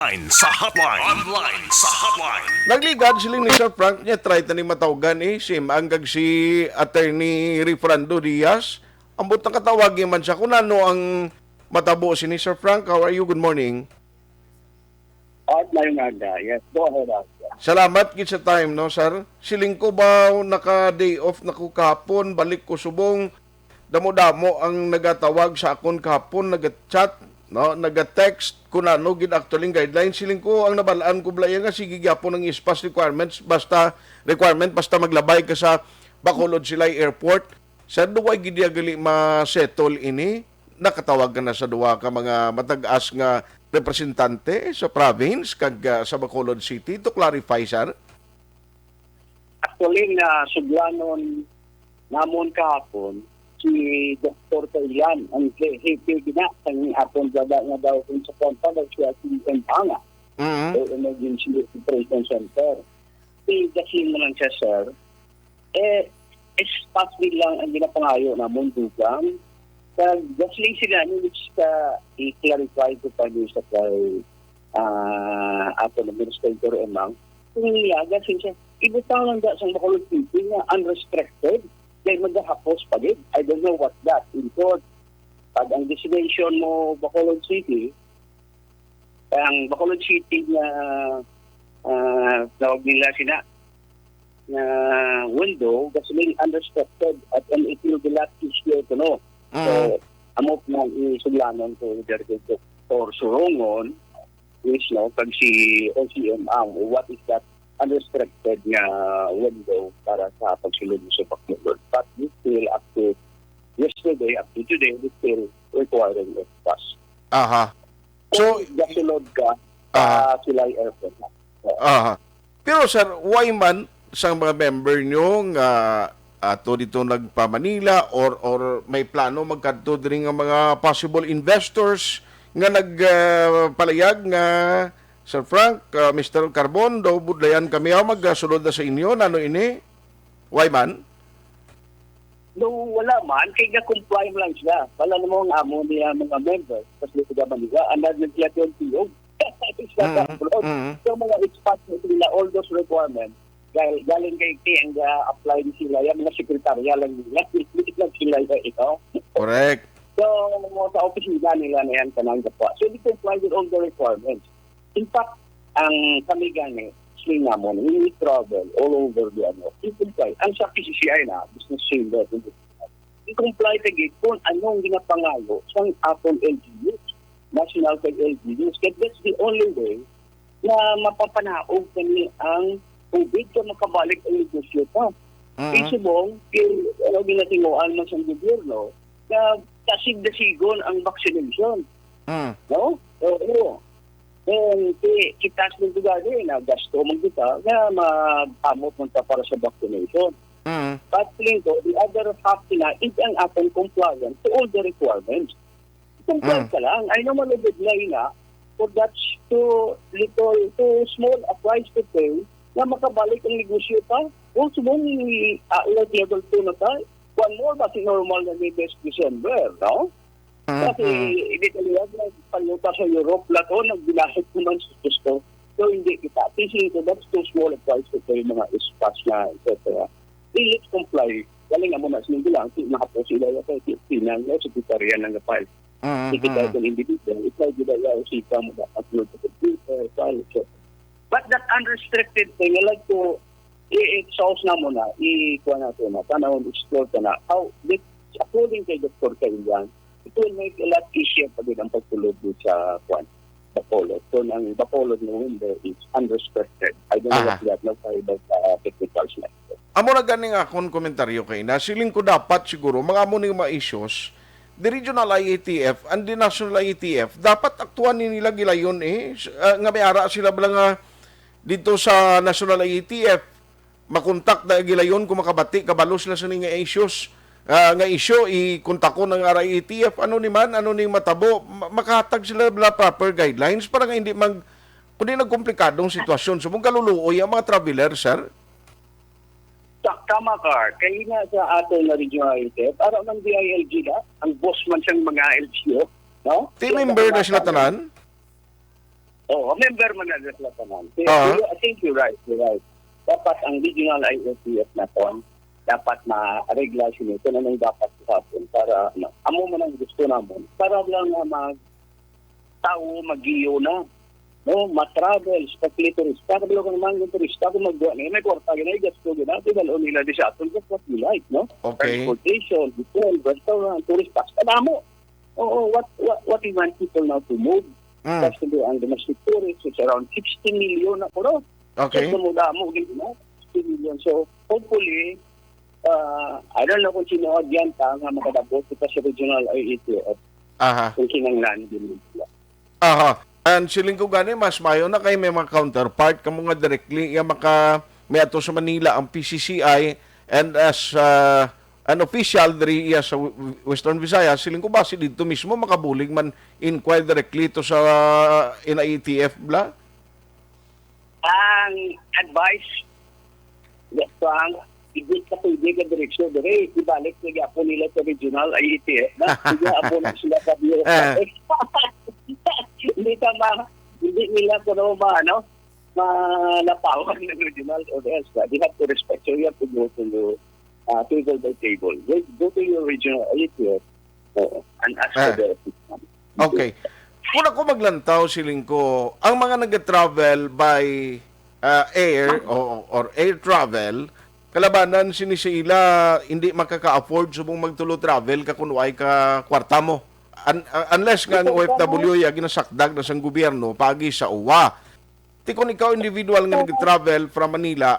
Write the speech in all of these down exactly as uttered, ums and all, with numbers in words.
Online sa hotline. Online sa hotline. Nagligad sila ni Sir Frank niya, try ta ni matawgan eh, si Maang kag si Attorney Refrando Diaz. Ambot nakatawag man siya kung ano ang matabo sini. Sir Frank, how are you? Good morning. At mayong aga. Yes, go ahead, Arthur. Salamat gid sa time, no, sir? Siling ko ba, naka-day off na ko kahapon, balik ko subong. Damo-damo ang nagatawag sa akon kahapon, naga-chat, no, naga-text kung ano gid actually ang guidelines. Siling ko, ang nabalaan ko bala nga sige gyapon ang S PAS requirements, basta requirement, basta maglabay ka sa Bacolod Silay Airport. Sir, do way gid iya gali ma-settle ini? Nakatawag ka na sa duha ka mga matag-as nga representante sa province kag, ah, sa Bacolod City to clarify, sir? Actually, na suglanon namon kahapon si Doktor Kailan, ang he- hepe gina sang aton baba nga daw kung sa kontra daw siya si Empanga Mhm. o Emergency Operation Center. Si Gasing mo lang siya, sir. Eh, S PAS lang ang ginapangayo namon dugang. Kag Gasing sila ni which ka i-clarify ko pa niyo sa kay ah ato na Administrator Emang. Kung niya, Gasing siya, ibutang lang da sang Bacolod City nga unrestricted, kay magahapos pa gid. I don't know what that in court. Pag ang destination mo Bacolod City, ang Bacolod City nga ah, tawag nila sina na window, gasoline unrestricted at an equal bilat issue to no. So, Mm. amo na isuglanon ko either kay Doktor Surongon, which no, kag si O C M ang what is that unrestricted nga window para sa pagsulod sa Bacolod. But we still up to yesterday, up to today, we still requiring S PAS. Aha. So, Kung gasulod ka sa Ah. Silay Airport. Aha. Pero sir, why man sang mga member nyo nga ato dito nagpa-Manila or or may plano magkadto diri nga mga possible investors nga nagpalayag nga, "Sir Frank, ah, Mister Carbon, daw budlayan kami, ah, magsulod na sa inyo." Nano ini? Why man? No, wala man. Kay ga-comply mo lang sila. Wala na mo ang amo niya mga members. Kasi sila Manila, ang nag-nagsiya yung P O. Sa Mhm, abroad. mhm. So, mga expats na sila, all those requirements, dahil galing kay K ang ga-apply ni sila, yung mga sekretarya lang nila, hindi lang sila yung ito. Correct. So, sa opisina nila na yan, kanang gapa. So, they comply with all the requirements. In fact, ang kami gani, swing namon, we travel all over the ano, we comply. Ang sa P C C I na, Business Chamber, we comply kagid kung anong ginapangayo sang aton L G Us, national kag L G Us. Kaya that's the only way na mapapanaog kani ang COVID ka makabalik ang negosyo pa. Mhm. Kay subong, kay ano ginatinguan man sa gobyerno, na kasig-dasigon ang vaccination. Mm. No? Oo. And ki- kita sa mga lugar eh, na gasto man kita, na maamot man ka para sa vaccination. Mm. But feeling ko, the other half na is ang aton compliance to all the requirements. Comply Mm. ka lang. I know malugod na yun na, for that's too little, too small a price to pay na makabalik ang negosyo pa. Kung sumong uh, like level two na tayo, one more ba si normal na ni best December, no? Mm, Kasi mm. hindi talaga, paluta sa Europe na to, nagbinasok naman sa gusto. So, hindi kita. Thinking ko, that's too small a price to pay mga S PAS na, et cetera. Di, let's comply. Galing nga muna, sinundo lang, si mahapos sila yung kay Pinang, yung sekretarya ng kapal. Mm, Hindi kita mm. itong individual, ikaw, di ba, yung usika mo na upload sa computer, file, et cetera. But that unrestricted thing, I like to i-exhaust na mo na, i-kuha natin na, tanawin, explore ka na. How, this, according kay Doktor Kailan, it will make a lot easier pa din ang pagtulog dito sa, kuwan, Bacolod. So, ang Bacolod na window is unrestricted. I don't know Aha. What that, no, sa iba sa technical side. Amo na ganing akon komentaryo kay na siling ko dapat siguro mga amo ning mga issues, the regional I A T F and the national I A T F, dapat aktuan ni nila gilayon eh. S- ah, nga may ara sila bala nga dito sa national I A T F, makontak na gilayon kung makabati kabalo sila sa ni nga issues. Ah, nga issue, ikontakon ang R I A T F, ano ni man, ano ni matabo, ma- makahatag sila bala proper guidelines para nga hindi mag kundi nagkomplikadong sitwasyon. So, mong kaluluoy ang mga traveler, sir? Ta- Tama ka, kaya nga sa ato nga regional I A T F, para man D I L G na, ang boss man siyang mga L G U, no? Team member na sila tanan? Oo, member man na sila tanan. Kaya, Ah. I think you're right, you're right. Dapat ang regional I A T F naton, dapat ma-regla sila kung anong dapat sa atin para, ano, amo man ang gusto namon. Para lang nga mag-, tao magiyo na, no? Ma-travel, especially turista. Kabalo ka naman yung turista, kung magduwa na yun, may kwarta yun, ay gasto yun, ah, pinalo nila di sa aton, just what we like, no? Okay. Transportation, hotel, restaurant, tourist tax, kadamo. Oo, what, what, what we want people now to move? Mm. Especially ang domestic tourists, it's around sixty million na kuno. Okay. So, damo-damo, gid, no? Sixty million. So, hopefully, uh, I don't know kung sino ang agyan ta nga makadabot kita sa regional I A T F. Aha. Kung kinahanglan din nila. Aha. And siling ko gani, mas mayo na kay may mga counterpart kamo nga directly iya maka may ato sa Manila ang P C C I, and as, uh, an official diri iya sa W-, Western Visayas, siling ko basi didto mismo makabulig man inquire directly to sa N I A T F bla? Ang advice, yes, ang hindi ka pwede ka direksyon diri, ibalik na gyapon nila sa regional I A T F na. Hindi gyapon na sila sa B S F. Ah. Hindi ka ma-, hindi nila kuno ma-, ano, malapawan ng regional or else. They have to respect. So you have to go to the, uh, table by table. Go, go to your regional I A T F, oo, and ask for Ah. the assistance. Okay. Kung ako maglantaw, siling ko, ang mga nag-travel by, ah, air o, or air travel, kalabanan sini sa ila, hindi makaka-afford subong magtulo travel ka kung way ka kwarta mo. Un-, uh, unless nga ang O F W ya ginasakdag na sang gobyerno, pagi sa uwa. Ti kon ikaw individual nga nag-travel from Manila,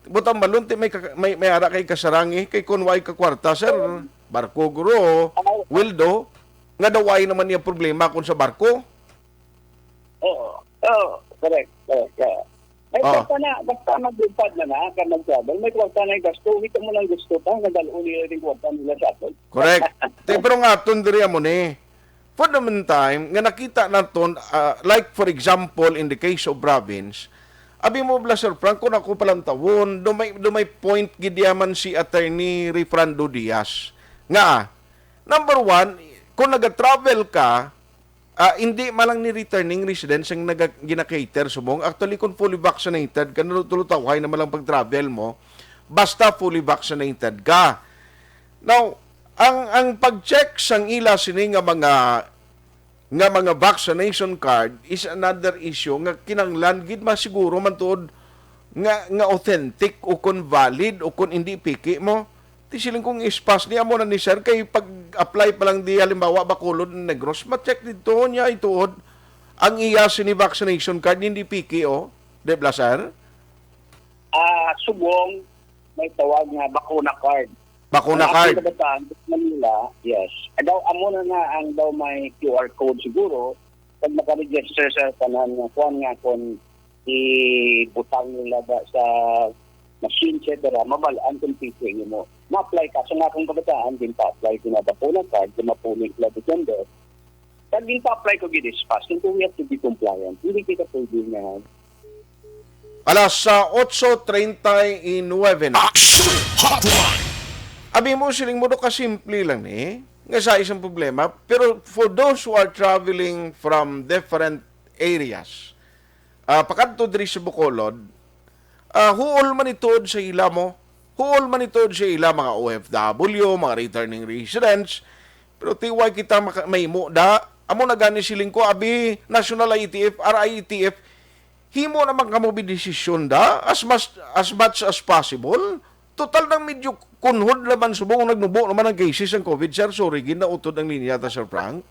butang balon, ti may ka-, may, may ara kay kasarangi, kay kun way ka kwarta, sir, barko guro, Wildo, nga daw way naman niya problema kun sa barko. Oo. Oo, correct, correct, yeah. May Oo. kwarta na, basta maglupad na na, ka mag-travel, may kwarta na yung gasto, kita mo lang gusto pa, nadalon nila yung kwarta nila sa atin. Correct. Ti, pero nga, aton diri amo ni, for the meantime, nga nakita naton, ah, like, for example, in the case of province, abi mo bala, Sir Frank, kung ako palantawon, do may, do may point gid yaman si Attorney Refrando Diaz. Nga, number one, kung nag-travel ka, ah, hindi man lang ni returning residents ang naga-, gina-cater subong. Actually, kung fully vaccinated ka, nalutulutawhay naman lang pag-travel mo, basta fully vaccinated ka. Now, ang, ang pag-check sang ila sini nga mga, nga mga vaccination card is another issue nga kinahanglan gid masiguro man tuod nga, nga authentic o kon valid o kon hindi piki mo. Ti siling kong ispas ni amo na ni sir kay pag-apply pa lang di halimbawa Bacolod, Negros, ma-check dito niya ituod ang iya sini vaccination card, hindi piki, oh. Di ba, sir? Ah, subong, may tawag nga bakuna card. Bakuna Ang card. Ating kabataan, Manila, yes. Daw, amo na nga ang daw may Q R code siguro. Pag nakaregister sa tanan nga kuan nga kung ibutang nila ba sa machine, et cetera, mabal-an kung pwede mo. Ma-apply ka. So, nga akong kabataan, din pa-apply ko na bakuna card, kung mapunin sila December. Pag din pa-apply ko, gid is fast. Kung we have to be compliant, hindi kita pwede nga Alas, ah, otso treinta y nueve na. Action Hotline. Abi mo, siling mo, do ka simple lang ni, nga sa isang problema. Pero for those who are traveling from different areas, ah, pakadto diri sa Bacolod, ah, huol man ituod sa ila mo. Huol man ituod sa ila, mga O F W, mga returning residents. Pero ti way kita maka-, mahimo da. Amo na gani siling ko, abi, National I A T F, R I A T F, himo naman kamo bidesisyon da, as much, as much as possible. Total nang medyo kunhod naman subong nagnubo naman ang cases ang COVID, sir. Sorry, ginautod ang linya ta, Sir Frank.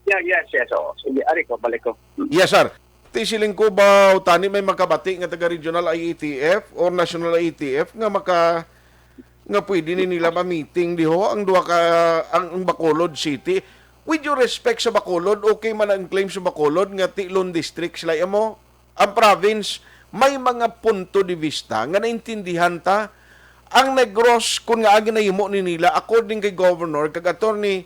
Yeah, yes, yes, oo. Sige, ari ko, balik ko. Yes, sir. Ti siling ko ba, tani may makabati nga taga regional I A T F or national I A T F nga maka, nga pwede ni nila ma-meeting diho ang duha ka, ang, ang Bacolod City. With your respect sa Bacolod, okay man ang claim sa Bacolod nga ti lone district sila, amo ang province, may mga punto de vista nga naintindihan ta. Ang Negros, kun nga ginahimo ni nila, according kay Governor kag Attorney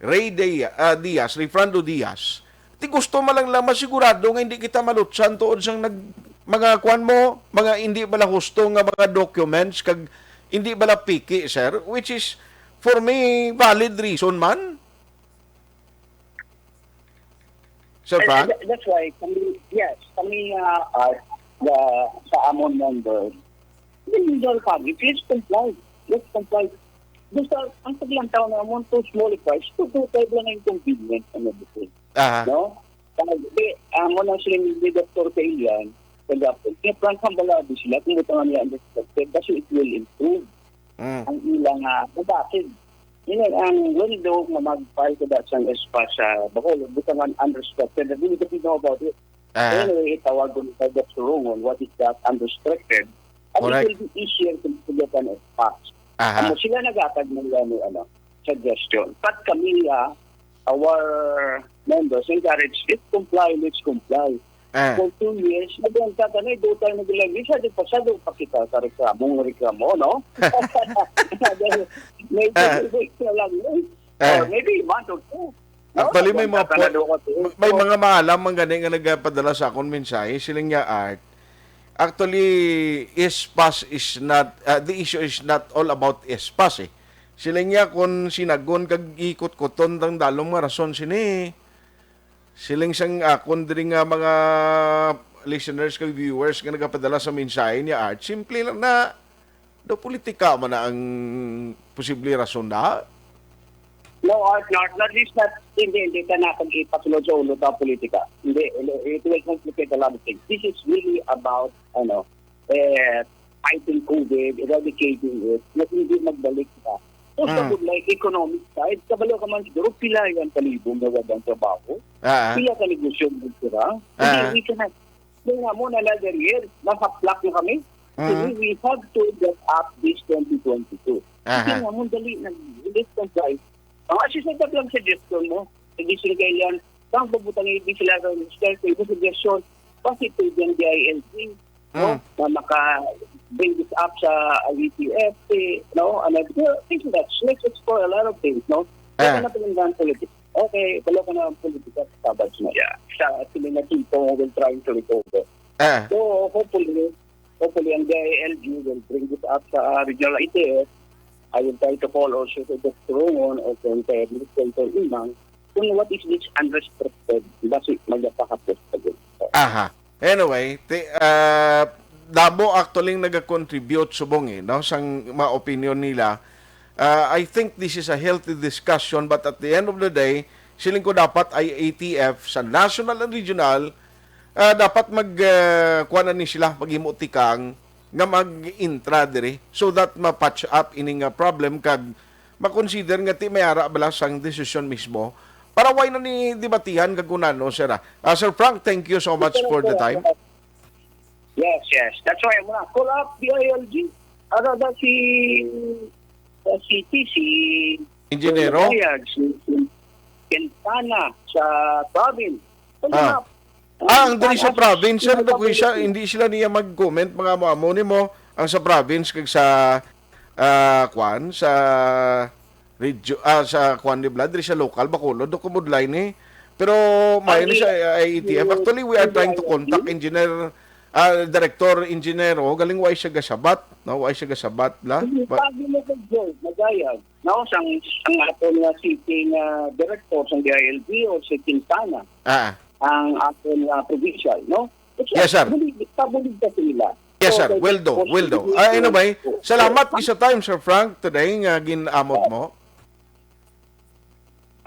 Rey Dia-, ah, Diaz, Refrando Diaz, ti gusto man lang, lang masigurado nga hindi kita malutsan tuod sang nag-, mga kuan mo, mga hindi bala husto nga mga documents kag hindi bala piki, sir, which is for me valid reason man. Sir And, Frank? and that's why kami, yes, kami uh, are the, sa amon members, the legal family, please comply. Let's comply. Basta ang paglantaw na amon to small price, to two five lang ang convenience and everything. Aha. No? Kaya di, amo na sila ni Doctor Kailian, kagapon, kaya Frank Hambalado sila, kumutangan nila ang respected kasi it will improve Mm. ang ilang uh, mabakid. Yun ang window nga mag-file ka sa S P A sa Bacolod, butangan unrestricted. That we don't know about it. Aha. Anyway, itawag ko sa Doctor Rongon, what is that unrestricted? And Correct. It will be easier to, to get an S P A. Aha. Amo sila nagatag ng ano, ano, suggestion. But kami, ah, our members encourage, let's comply, let's comply. Ah. For two years, nagawang ka na, do tayo nagulagay. Sa di pa sa do pa kita sa reklamo, ng reklamo, no? Maybe Ah. two weeks na lang, no? Ah. Or maybe month or two. No? Actually, may mga Nagawang ka na, po- do ka two weeks. May mga maalam man gani nga nagapadala sa akon mensahe, siling niya, Art. Actually, S P A S is not, uh, the issue is not all about S P A S eh. Siling niya kung sinagon kag ikot-kuton tang dalom nga rason sini. Siling sang akon diri nga mga listeners kag viewers nga nagapadala sa mensahe niya, Art, simple lang na do politika man na ang posible rason na. No, Art, not, not, it's not, hindi, hindi ka na pag-ipasulod sa ulo sa politika. Hindi, hindi, it will complicate a lot of things. This is really about, ano, eh, fighting COVID, eradicating it, na hindi magbalik ka. O sa Mm. good, like, economic side, kabalo ka man siguro, pila yan kalibong na walang trabaho, Ah, pila ka negosyo ang sira. Ah. Hindi, we cannot. Yung nga mo, another year, masaplak na kami. So, Mhm. we have to get up this twenty twenty-two. Aha. Hindi nga mo, dali na, let's comply. Ang assistant lang suggestion mo, hindi sila kailan, bang pabutangi di sila sa minister, sa imo suggestion, positive yung D I L G, no? Mm. Na maka bring this up sa I E T F, eh, no? Ano, things like that. Let's explore a lot of things, no? Ah. Kaya na pinagdaan politics. Okay, wala ka na ang politika sa Sabbath na. Yeah. Sa sila na people will trying to recover. Ah. So, hopefully, hopefully, ang D I L G will bring this up sa regional I T F. I will try to call also to Doctor Rongon or kay Administrator Imang kung what is this unrestricted basi magpakapos pa din. Aha. Anyway, ti, ah, damo actually nagakontribute subong eh, no, sang mga opinion nila. Ah, I think this is a healthy discussion, but at the end of the day, siling ko dapat I A T F sa national and regional, ah, dapat mag, ah, kuha na ni sila, maghimo tikang nga mag-intra diri so that ma-patch up ini nga problem kag ma-consider nga ti may ara bala sang desisyon mismo para way na ni debatihan kag kunano, sir, ah. Ah, Sir Frank, thank you so much for the time. Yes, yes. That's why I'm gonna call up D I L G. Ano ba si sa city, si Engineero? Bayag, si, si Quintana sa province. Call Ah. them up. Ah, ang diri sa Quintana, province, sir, si do ko siya, hindi sila niya mag-comment, mga amo-amo nimo, ang sa province kag sa, ah, kwan, sa region, ah, sa kwan ni Vlad, diri sa local, Bacolod, do ko budlay ni. Pero may Ang ni sa I A T F. Actually, we are trying to contact engineer, ah, director engineer, oh, galing wa siya gasabat, no? Wa siya gasabat, la. Hindi, Ba- pag mo ko, Joy, magayag. No, sang, ang aton nga city nga director sang D I L G o si Quintana, Ah. ang aton nga provincial, no? It's Yes, sir. Pabulig, pabulig ka sa ila. Yes, So, sir. kay Will do. Will do. possibility Ah, anyway, ko. salamat sa time, Sir Frank, today nga ginamot mo.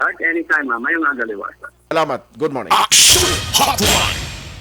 At anytime, ma'am. Mayong aga liwasa. Salamat. Good morning. Action Hotline.